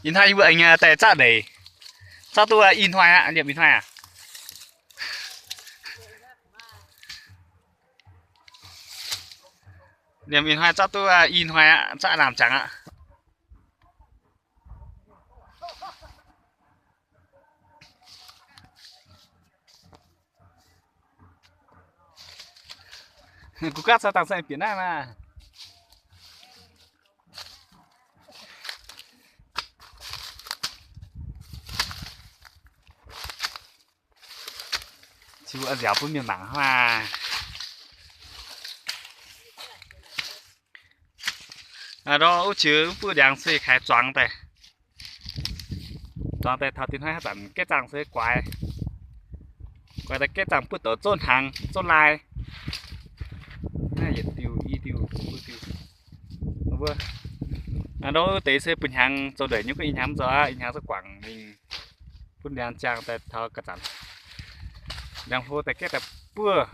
Ih hnoi yie mbuo aengx daaih zaqv ndeic, zaqv duqv i hnoi aqv, liemh ih hnoi aqv. Liemh ih hnoi zaqv duqv i hnoi aqv, zaqv lamh jangx aqv. Gu gaav caux dangh se bieqc naaiv maah. Ziux nziaauc bun mienh mangc hnangv maah. Ndortv wuov jiex wuov buov ndiangx se kaaix zuangx daaih. Zuangx daaih taux dinh hnoi haaix zanc gaeqv zaangh se guaaix. Guaaix daaih gaeqv zaangh buov douc zouv hnaangx zouv lai. Naaiv yietc diuh, i diuh, buo diuh. Ndortv wuov deix se bun hnyangx zoux ndeic nyei, guov i hnyangx mv zoux aqv, i hnyangx se guangc mingh bun ndiangx ziangh daaih taux ga'zanc. Ndiangx hlo daaih gaeqv daaih buov.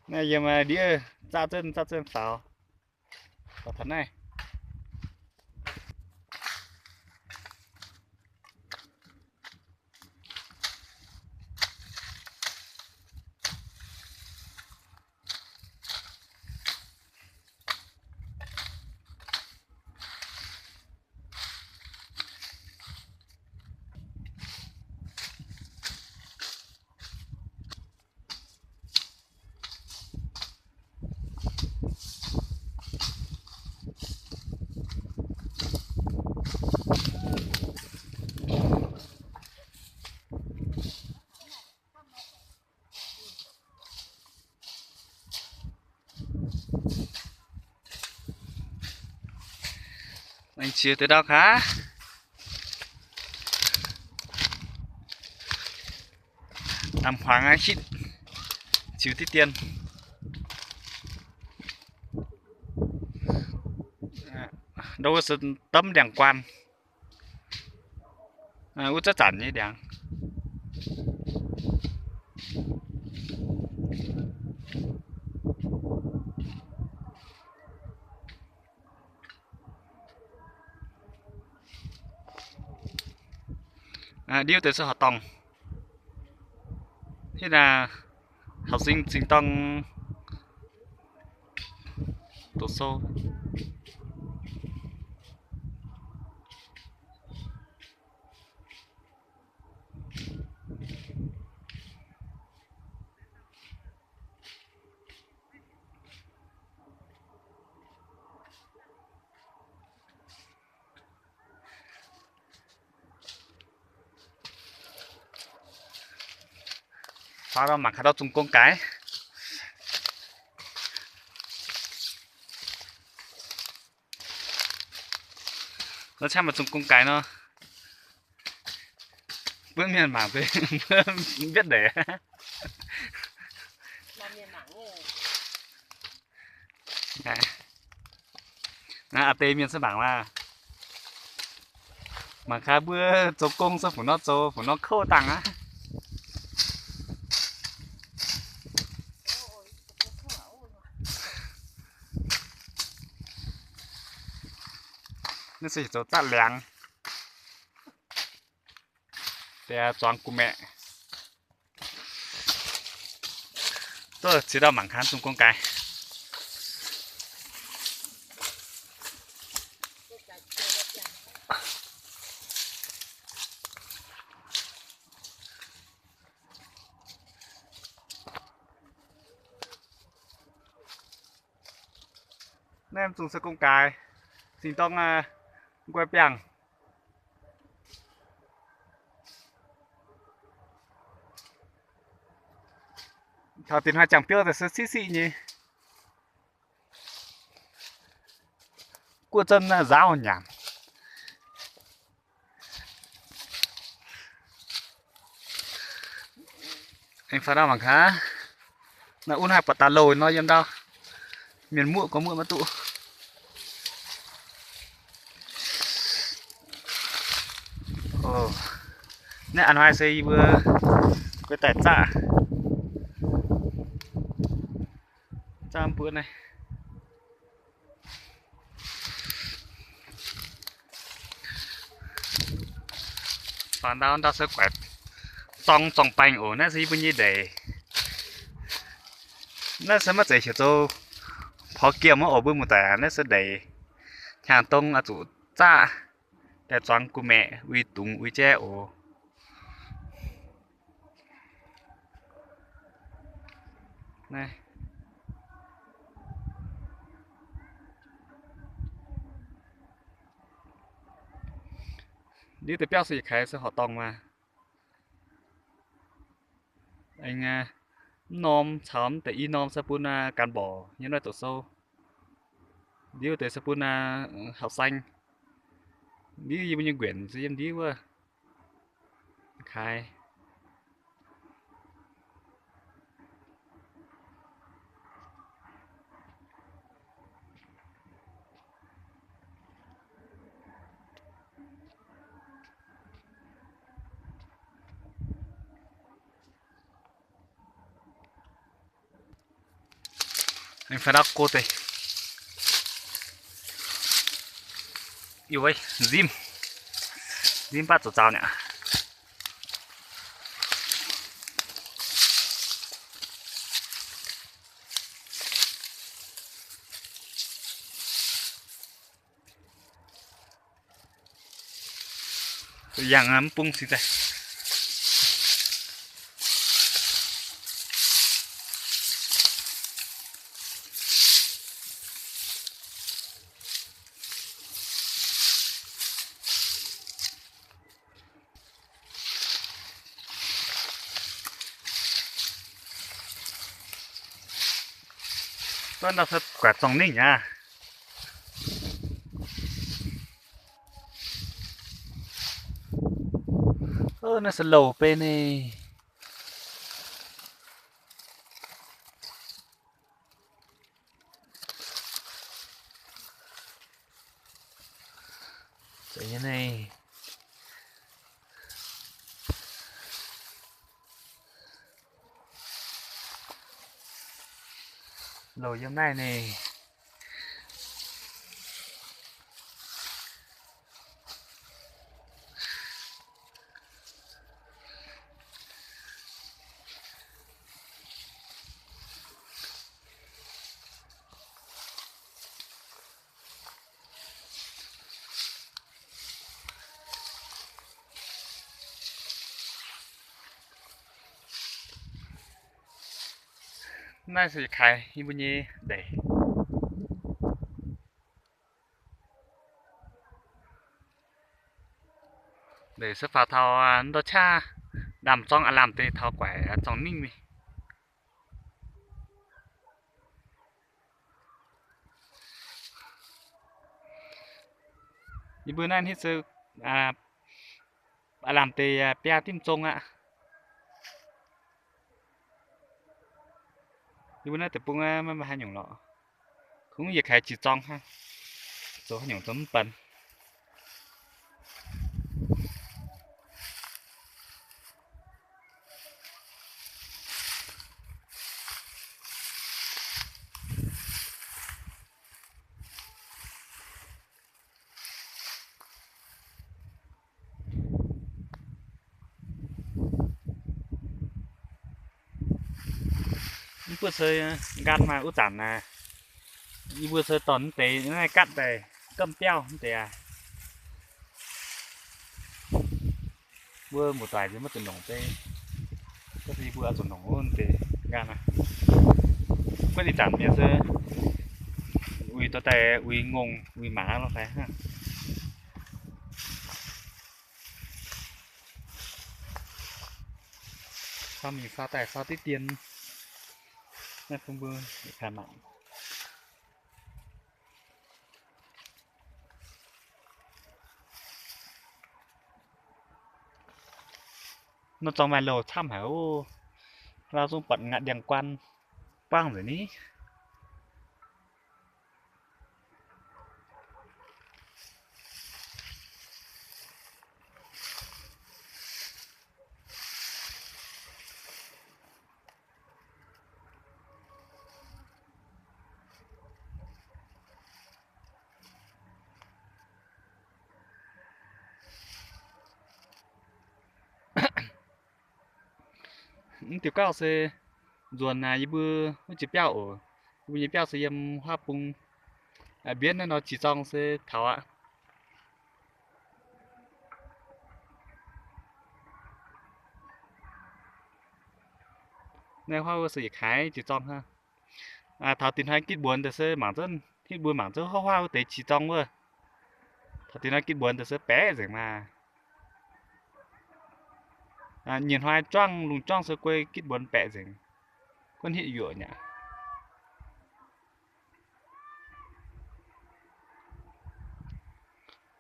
Naaiv yiem ndiev zaqv zunv zaqv zunv faaux, faaux taux naaiv. Aengx ziux deix ndau gaax. Lamh hmuangx aqv, hitv ziux diqv dien. Ndau wuov se domv ndiangx-guaan. Wuov zaqv zanc nyei ndiangx. Ndiuv deix se horqc dorngh. Hitv naaiv horqc sing zingh dorng doqc sou. Faaux ndau mangc gaax ndau zungh gong gaaix. Nor camv maaih zungh gong gaaix nor. Mbuo mienh mangc deix mbietv ndeic. Naaiv a'deix mienh se mangc maah. Mangc gaax mbuo zoux gong se fu'nor zoux, fu'nor kouv dangh aqv. Naaiv se zoux zaqv liangx. Deix zuangx gu'maeqc. Duqv ziex dauh mangc gaax zungh gong gaaix. Naaiv zungh se gong gaaix, zingh dorng nqoi biangh. Taux dinh hnoi jangx biouv se siqv siqv nyei. Guoqv zunv nzaauv nyanc. Aengx faaux ndau mangc gaax. Naaiv un haih buatc daaih louh nor yiem ndau. Mienh muoqv gorngv muoqv maiv duqv. Naaiv a'hnoi se yie mbuo guei daaih zaqv, zaqv Wuov naaiv. Faaux ndau, ndau se guaix zorng zorng baengh oc. Naaiv se yie mbuo nyei ndeic. Naaiv se maiv zeiz heuc zoux porv giemh oc, mbuo muoz-doic. Naaiv se ndeic. Hnyangx dong oix zuqc zaqv daaih zuangx gu'maeqc uix dungz uix jaiv oc. Naaiv. Ndiev deix biauv se yietc kaaix se horqc dorngh maah. Aengx mv norm caux mv deix i norm se bun ganh mborc nyei naaiv doqc sou. Ndiev deix se bun hauv saeng. Ndiev yie mbuo nyei nquenc se yiem ndiev wuov kaaix. Aengx faaux ndau go deix. Yie nzimv, nzimv baav zoux zaux niaa. Yangh mv bung cingx daaih. Buatc ndau se guaix zorng ningv aqv. Naaiv se louh bei naaiv. Zeiz nyei naaiv. Louh yiem naaiv naaiv. Naaiv se kaaix yie mbuo nyei ndeic. Ndeic se faaux taux ndortv qaqv ndaamv zorng aav lamh deix taux guaix zorng ningv mingh. Yie mbuo naaiv hitv se aav lamh deix biaa dimv zong aqv. Yie mbuo naaiv deic-bung maiv maaih haaix nyungc lorqc. Kungx yietc kaaix jiex zorng hnangv, zoux haaix nyungc zoux mv benx. Mv buatc se nqaatv maaih wuov zanc naaic, yie mbuo se dorh mv deix naaiv gatv daaih gamh biauv mv deix aac. Mbuo muoz-doic maiv zuqc nongc deix, gorngv se yie mbuo oix zuqc nongc wuov deix nqaatv aac. Gorngv ih zanc mienh se uix dorh daaih uix ngongh uix maaz lorh fai hnangv. Sau mingh sau daaih sau diqv dien. Naaiv bun mbuo yietc kaaix mangc. Nor zorng maaih louh camv haic oc. Lauh zungv buatc ngatc ndiangx-guaan buangv nzengc ni. Mv diuh gauh se nzuonx naaic yie mbuo wuov jiex biauv oc. Yie mbuo nyei biauv se yiem huaav bung. Mbienv naaiv nor qiex zorng se taux aqv. Naaiv huaav wuov se yietc kaaix qiex zorng hnangv. Taux dinh hnoi gitv mbuonx daaih se mangc zunv, hitv mbuo mangc zunv huaav huaav wuov deix qiex zorng wuov. Taux dinh hnoi gitv mbuonx daaih se baeqc nzengc maah. Nyei hnoi juangv lungh juangv se guei gitv mbuonx baeqc nzengc. Gunv hitv yuoqc nyei aqv.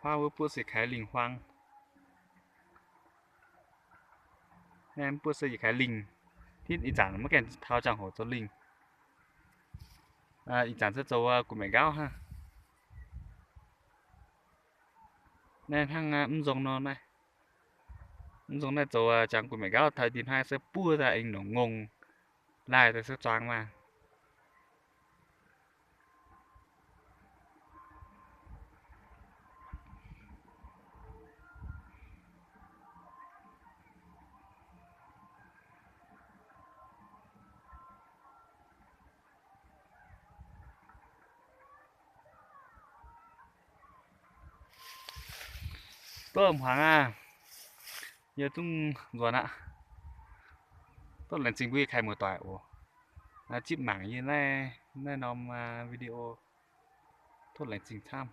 Huaav wuov buov se kaaix lingh huaang. Naaiv buov se yietc kaaix lingh. Hitv ih zanc maiv gaengh taux ziangh hoc zoux lingh. Ih zanc se zoux gu'maeqc nqauv hnangv. Naaiv hnangv mv nzong nor naaiv. Mv nzong naaiv zoux jangx gu'maeqc nqauv taux dinh hnoi se buov daaih aengx nongc ngongh laaih daaih se zuangx maah. Duqv hmuangx aqv. Yie zungv nzuonx aqv. Tov laengz zingh mbuo kaaix muoz-doic oc. Zipv mangc yie naaiv, naaiv norm video. Tov laengz zingh camv.